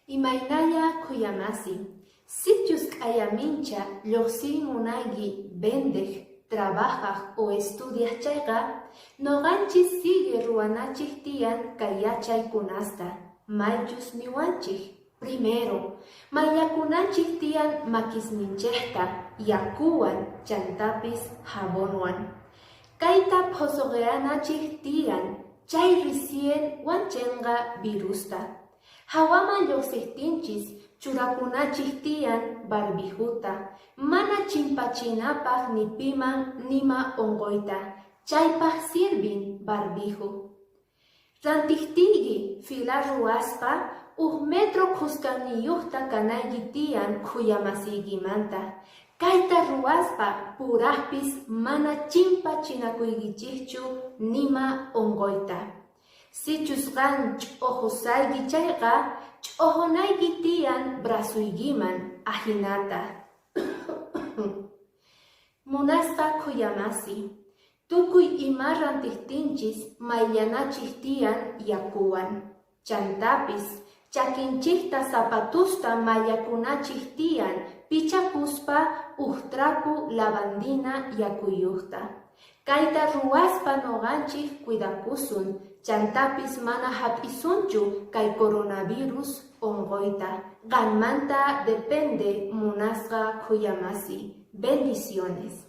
Imaynalla khuyamasi, sichus q'ayamincha lluqsiy munayki vendeq, trabajaq o estudiaq chayqa, nuqanchis sigue ruwanachik tiyan kay yachaykunasta, maychus niwanchik. Primero, mayllakunanchik tiyan makisninchikta yakuwan chantapis jabonwan. Kayta phosoqeanachik tiyan chay recién wanchenqa virusta. Hawaman lluqsiqtinchis churakunachik tiyan barbijuta, mana chimpachinapaq ni piman nima unquyta, chaypaq sirvin barbijo. Rantiqtiyki fila ruwaspa uj metro khuskanniyuqta kanayki tiyan khuyamasiykimanta. Kayta ruwaspa puraqpis mana chimpachinakuykichikchu nima unquyta. Sichus qan ch'ojosayki chayqa, ch'ojonayki tiyan brazuykiman, ajinata. Munasqa khuyamasi, tukuy ima rantiqtinchis mayllanachik tiyan yakuwan. Chantapis, chakinchikta zapatusta mallakunachik tiyan pichakuspa uj trapu lavandina yakuyuqta. Kayta ruwaspa nuqanchik cuidakusun, chantapis mana hap'isunchu kay coronavirus unquyta. Qanmanta depende munasqa khuyamasi. Bendiciones.